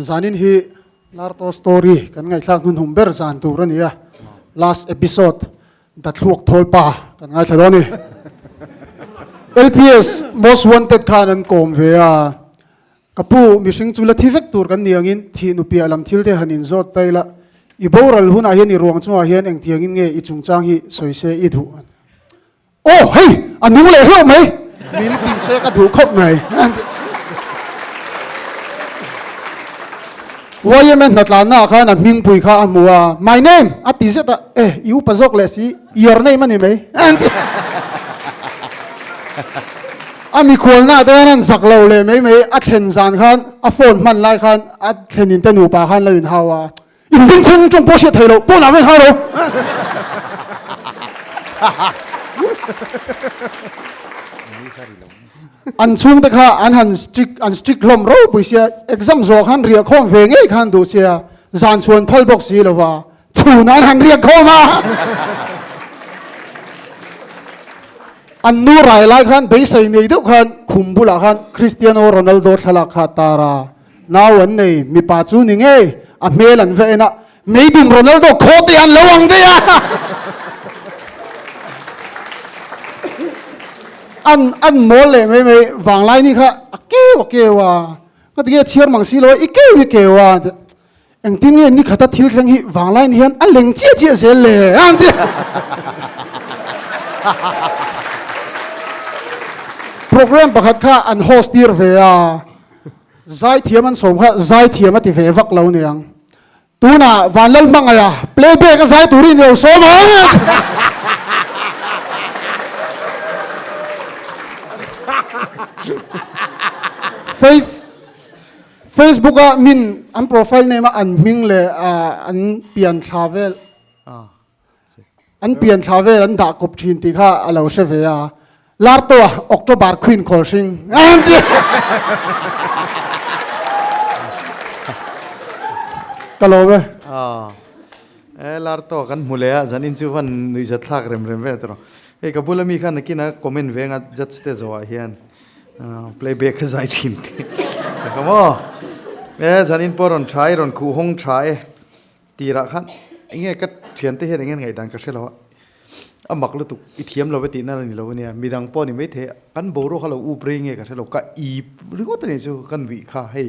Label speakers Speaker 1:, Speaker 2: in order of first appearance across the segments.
Speaker 1: Zanin hi Larto story kan ngaihthlak hnuhnung ber zan tur a ni a, last episode Dathluak thawl pa kan ngaithla dawn a ni. LPS Most Wanted khan an kawm ve a, ka pu mihring chu la thi vek tur kan ni angin thih nupiah lam thil te han inzawt ta ila, i boral hunah hian i ruang chungah hian engtiangin nge i chungchang hi sawi se i duh? Aw hei a nung leh hlauh mai min tih se ka duh khawp mai. YMA hnatlanna ah khan a hmingpui kha a hmu a, my name a ti zet a, eh i upa zawk leh si, your name a ni mai. A mikhualna ah te khan an zak lo leh mai mai, a thlen zan khan a phone hman lai khan a thlenin te nupa khan lo inhau a, In ding chhung tawng pawh hriat thei lo, pawnah vel hau lo. An chhungte kha an han strict an strict hlawm ropui sia, exam zawh khan riah khawm ve ngei khan duh sia, zan chhuan phal bawk si lova, chhun an han riak khawm a. An nu rai lai khan beisei nei deuh khan khum bulah khan Cristiano Ronaldo thlalak kha a tar a. Nau an nei, mipa chu ni ngei, a hmel an va en a, Meidum Ronaldo khaw te an lo ang daih a! An an mawl leh mai mai, vanglai ni kha a keu a keu a, ka ti nge chhiar mang si lo a, i keu i keu a, engtin nge ni khata thil thleng hi vanglai ni hian a leng chiah chiah zel le an ti. Program pakhat kha an host tir ve a. Zaithiam an sawm kha zaithiam a ti ve vak lo niang. Tunah Vanlal hmangaih a playback a zai turin i lo sawm ang. Face Facebook a min an profile name a an hming leh an pian thla vel An pian thla vel an dah kawp thin tih kha a lo hre ve a, Lartoa October Queen khawl hring an ti. Ka lawm e.
Speaker 2: E Lartoa kan hmu leh a, zanin chu van nuihzat thlak rem rem vel tawh. Hei ka bula mi kha nakin a comment ve anga judge te zawhah hian playback a zai thin tih ka maw. E zanin pawh rawn tha e, rawn khuh hawng tha e. Tirah khan enge ka thiante hian enge ngaihdan ka hre lo a, a mak lutuk i thiam lo e tihna la ni lo ania, midang pawh ni maithei a, kan boruak a lo up rei nge ka hre lo, ka ip ringawt a ni chu ka nuih kha hei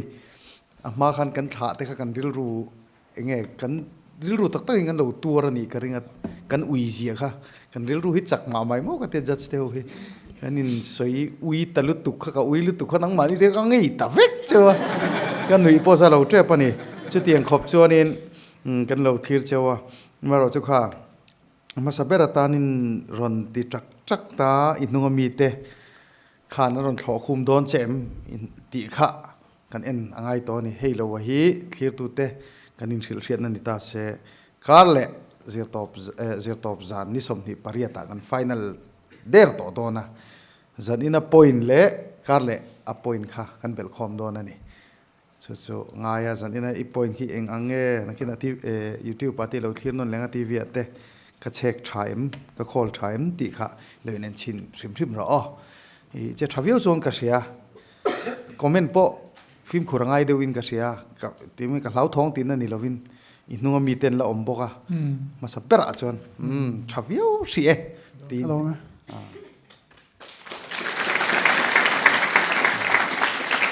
Speaker 2: a hma khan kan thlah te kha kan rilru enge kan rilru tak tak in kan lo tuar a nih ka ring a, kan ui zia kha kan rilru hi chak mah mai maw ka tia judge te ho hi kan in sawi ui ta lutuk kha ka ui lutuk kha nangmahni te ka ngei ta vek cheu a, ka nuih pawh sa lo tep a ni. Chutiang khawp chuanin kan lo thlir cheu a, amaherawh chu kha hmasa ber atanin rawn ti ṭak ṭak ta i hnunga mite khan a rawn thlawh khum dawn che em tih kha kan en a ngai tawh a ni. Hei lo hi thlirtute kan inhrilhhriatna ni ta se, kar leh zirtawp zirtawp zan ni 28 ah kan final der tawh dawn a, zanina point leh kar leh a point kha kan belhkhawm dawn a ni. Chu chu ngai a, zan ina i point khi eng ang nge? Nakin a YouTube ah te lo thlir nawn leng a TV ah te ka chhek tha em, ka call tha em tih kha lo in en chhin hrim hrim rawh aw. I che tha viau chuan ka hria. Comment pawh fimkhur a ngai deuh in ka hria. Ka ti mai ka hlauthawng tihna ni lovin i hnunga mi ten la awm bawk a. Hmasa berah chuan umm tha viau hrih e tiin.